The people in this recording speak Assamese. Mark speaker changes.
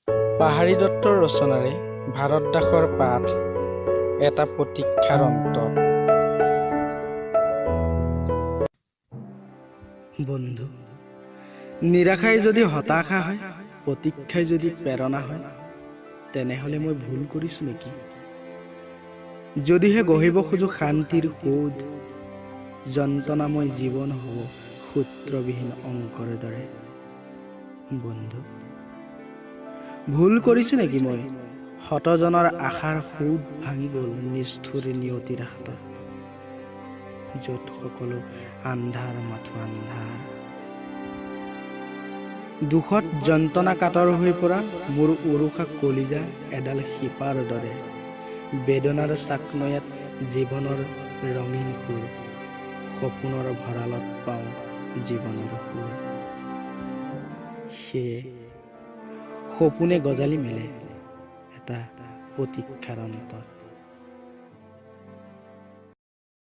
Speaker 1: পাহাৰী দত্তৰ ৰচনাৰে ভাৰত দাসৰ পাঠ এটা প্ৰতীক্ষাৰ অন্তত। বন্ধু, নিৰাশাই যদি হতাশা হয়, প্ৰতীক্ষাই যদি প্ৰেৰণা হয়, তেনেহ'লে মই ভুল কৰিছোঁ নেকি? যদিহে গঢ়িব খোজোঁ শান্তিৰ সৌধ, যন্ত্ৰণাময় জীৱন হ'ব সূত্ৰবিহীন অংকৰ দৰে। বন্ধু, ভুল কৰিছোঁ নেকি মই? শতজনৰ আশাৰ সৌধ ভাঙি গ'ল নিষ্ঠুৰ নিয়তিৰ হাতত, য'ত সকলো আন্ধাৰ, মাথো আন্ধাৰ। দুখত যন্ত্ৰণা কাতৰ হৈ পৰা মোৰ উৰুখা কলিজা এডাল শিপাৰ দৰে। বেদনাৰ চাকনৈয়াত জীৱনৰ ৰঙীন সুৰ, সপোনৰ ভঁৰালত পাওঁ জীৱনৰ সুৰ। সেয়ে সপোনে গজালি মেলে এটা প্ৰতীক্ষাৰ অন্তত।